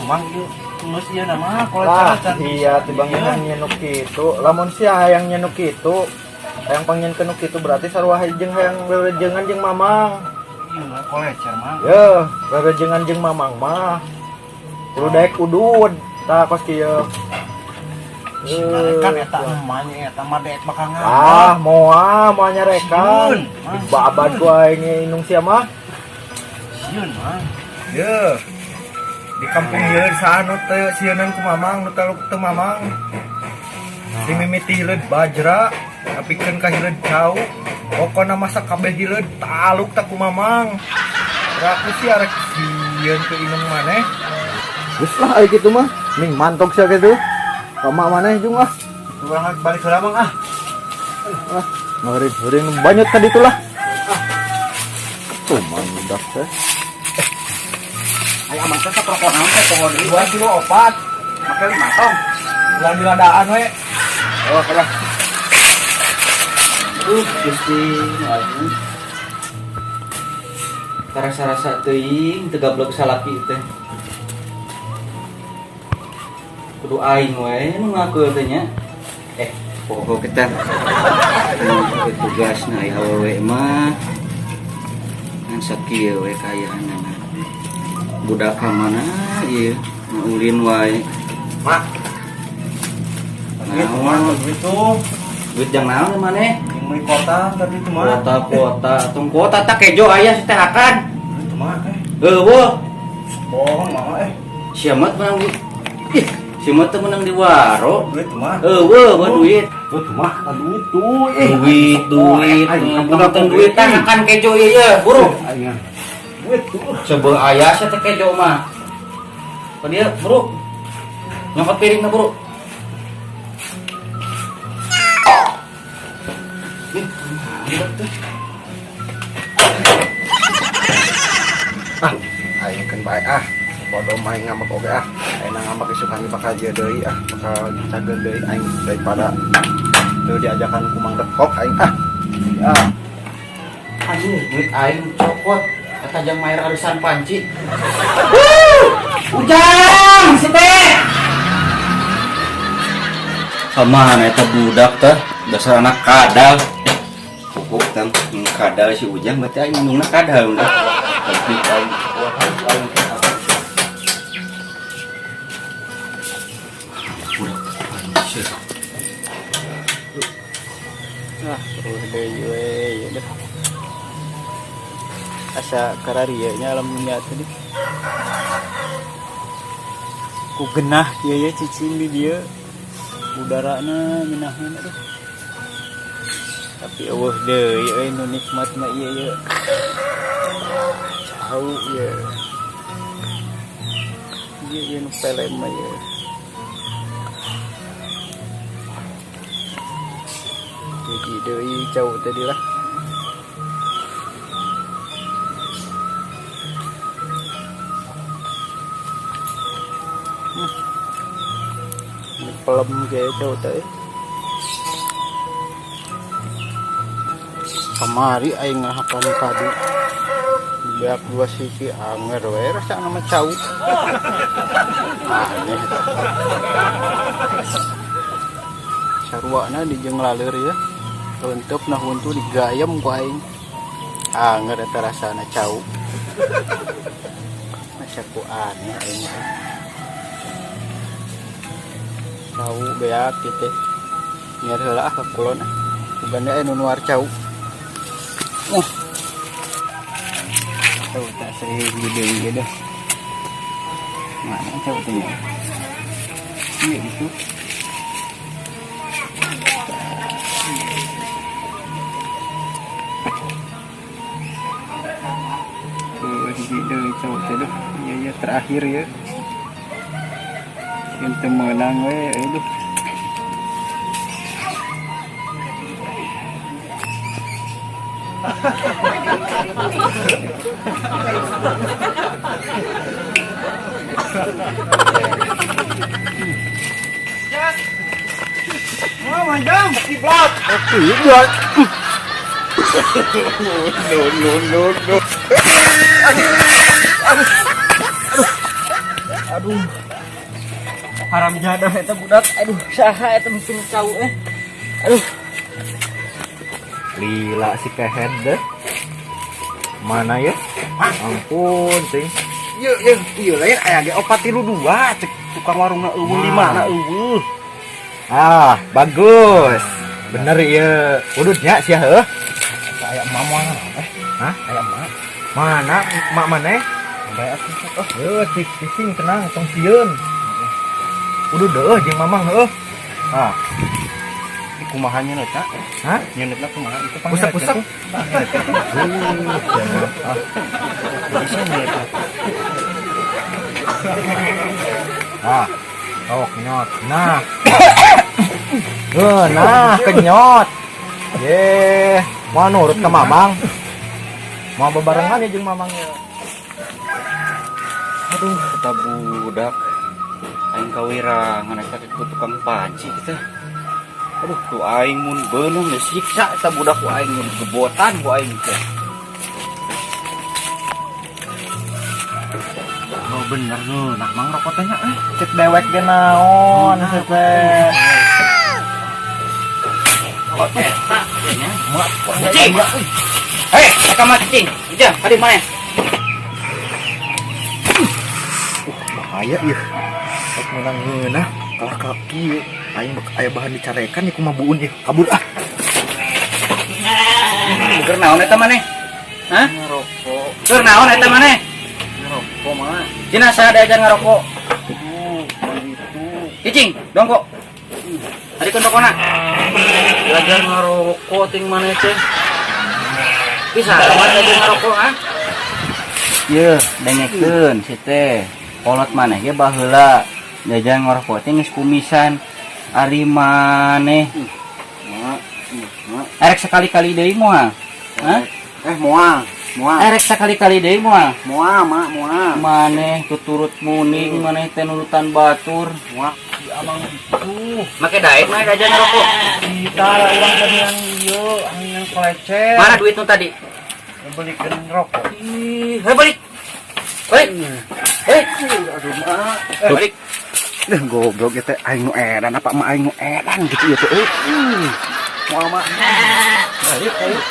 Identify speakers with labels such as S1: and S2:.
S1: Mang ieu geus ieu nama
S2: Lah,
S1: kolecer.
S2: Iya tibang hayang nyenuk kitu. Lamun sia hayang nyenuk kitu, hayang pangnyieunkeun nu kitu berarti sarua jeung hayang rerejengan jeung Mamang.
S1: Iya, kolecer, Mang.
S2: Ye, rerejengan jeung Mamang mah. Kudu daek udud. Tah kos kieu.
S1: Kan eta emanya eta mah daek bakal ngambek.
S2: Ah, moal moal nyarekan.
S1: Sieun, Mang.
S2: Babad ku aing indung sia mah.
S1: Sieun, Mang.
S2: Ye. Di kampung ieu saha nu teu sieunan ku Mamang, nu taluk teu Mamang. Di mimiti hileud bajra, nepikeun ka hileud cau. Pokona masa kabeh hileud taluk tak ku Mamang. Raku sia rek sieun ke indung maneh. Geus lah aya kitu mah, ming mantok sia kitu. Ka mak maneh jeung ah.
S1: Urang balik heula, Mang, ah.
S2: Ah, ngeuring-ngeuring banyak tadi itulah. Tuh mandak teh.
S3: Ayo amang teh rokok naon teh poho deui.
S2: 2 kilo 4.
S3: Make 5 tong.
S2: Ulah diladaan we.
S3: Oh, kalah. Gusti, aing. Karasa-rasa teuing teu gablek salaki teh. Kudu aing we nu ngakeul teh nya. Poho kita. Tugasna aya awewe mah. Ngan sakieu we kaayaanana. Budak ka mana ieu? Ulin wae.
S1: Mak. Duit mah, duit tuh.
S3: Duit jang naon maneh?
S1: Yang beli kota tadi itu mah.
S3: Kuota-kuota, tong kuota tak kejo aya si teh akan.
S1: Duit mah eh.
S3: Heueuh.
S1: Bohong mama eh.
S3: Sia mah menang di. Ih, sia mah teu menang di waro.
S1: Duit mah.
S3: Heueuh, mah duit.
S1: Duit mah, duit tuh eh.
S3: Duit, duit. Tong duit tah akan kejo ieu ye, buru.
S1: Duit tuh.
S3: Coba aya sia teh kejo mah. Ka dieu, buru. Nyokot piringna, buru. Ih, budak teh.
S2: Ah, aing keun bae ah. Bodoh main ngambek oge ah. Aing ngambek isukan bakal jieu deui ah, bakal cager deui aing daripada teu diajakan ku Mang Dekok aing ah. Ya.
S3: Aduh, duit aing cokot. Kata jang mair arisan panci. Ujang, si teh. Kamana eta budak teh? Dasar anak kadal. Pupuk tang kadal si Ujang berarti aing indungna kadal udah. Tapi aing wah aing teh apa? Budak anjir.
S4: Ah, eueuh deui we ieu deh. Asa kararieu nya alam dunia teh deh. Ku genah kieu ye cicing di dieu. Udarana ngeunaheun aduh. Tapi eueuh deui euy nu nikmatna ieu ye. Jauh ye. Ieu ieu nu pelem mah ye. Hiji deui jauh tadi lah. Pelem ge jauh teh. Kamari aing ngahakan kadu. Beak 2 siki anger we rasana mah cau. Aneh. Saruana di jeung laleur ya. Leunteup nah huntu digayem ku aing. Anger eta rasana cau. Masa ku aneh aing mah. Cau beak kitu. Nyer heula ah ka kulon ah. Uganda aya nu nuar cau. Cau tak sehiji deui ge dah. Mana cau teh nya? Ieu gitu. Tuh hiji deui cau teh duh. Ieu ieu terakhir ieu. Yang teu meunang we aduh.
S2: Kiblat. Kiblat. No, no, no, no. Aduh. Aduh. Aduh.
S3: Haram jadah eta budak. Aduh, saha eta mungkin cau eh. Aduh.
S2: Lila si kehed deh. Mana ya? Ampun, ting.
S1: Ieu ieu ieu lain aya ge 432 cek tukang warungna euweuh di mana euweuh.
S2: Ah, bagus. Bener ya. Udutnya sia heuh.
S1: Aya emak moal eh.
S2: Hah?
S1: Aya emak.
S2: Mana mak mana?
S1: Bae atuh sok oh.
S2: Heuh, cik cicing tenang tong sieun. Udut deuh jeung mamang heuh. Ah,
S1: Di kumaha nyeunetna?
S2: hah?
S1: Nyeunetna kumaha itu
S2: Pusek-pusek.
S1: Bisa nyeunetna.
S2: Ah. Oh, kenyot. Nah. Heuh, nah, kenyot. Ye, mau nurut ke mamang. Mau bebarengan ya jeung mamang ya.
S3: Aduh, eta budak. Aing kawirangan eta ke tukang panci kita. Aduh, ku aing mun beunang disiksa eta budak ku aing mun gebotan ku aing teh.
S1: Oh bener nu, nah mang rokok teh nya eh.
S2: Cek dewek ge naon teh.
S3: Cicing. Hei, eta mah cicing. Ujang, kadi mana?
S2: Bahaya ieu. Rek meunang ngeunah kalah ka kieu. Aing bak aya bahan dicarekan ieu kumaha buun ieu. Kabur ah.
S3: Keur naon eta maneh? Hah?
S1: Ngerokok.
S3: Keur naon eta maneh?
S1: Ngerokok mah.
S3: Cina saya diajar ngerokok.
S1: Tuh, gitu.
S3: Cicing, dongkok. Tadi kan rokona.
S1: Belajar ngerokok ting maneh teh.
S3: Bisa, mana diajar ngerokok, ha? Yeuh, dengekeun si teh. Kolot maneh ge baheula jajan ngerokok teh geus kumisan. Ari maneh
S1: Mak, mak.
S3: erek sekali-kali deui moal. Hah?
S1: Eh moal, moal.
S3: Erek sekali-kali deui moal.
S1: Moal, mak, moal.
S3: Maneh tuturut muning, maneh teh nurutan batur.
S1: Moal. Di amang itu.
S3: Make daek maneh jajan ngerokok.
S1: Kita lah urang tadi yang ieu, yang kolecet.
S3: Mana duit nu tadi?
S1: Belikan rokok.
S3: Ih, hei balik. Balik. Balik.
S1: Aduh, mak.
S3: Balik.
S1: Deh goblok ieu teh aing nu edan apa mah aing nu edan gitu ieu teh euy. Moal mak. Balik aing.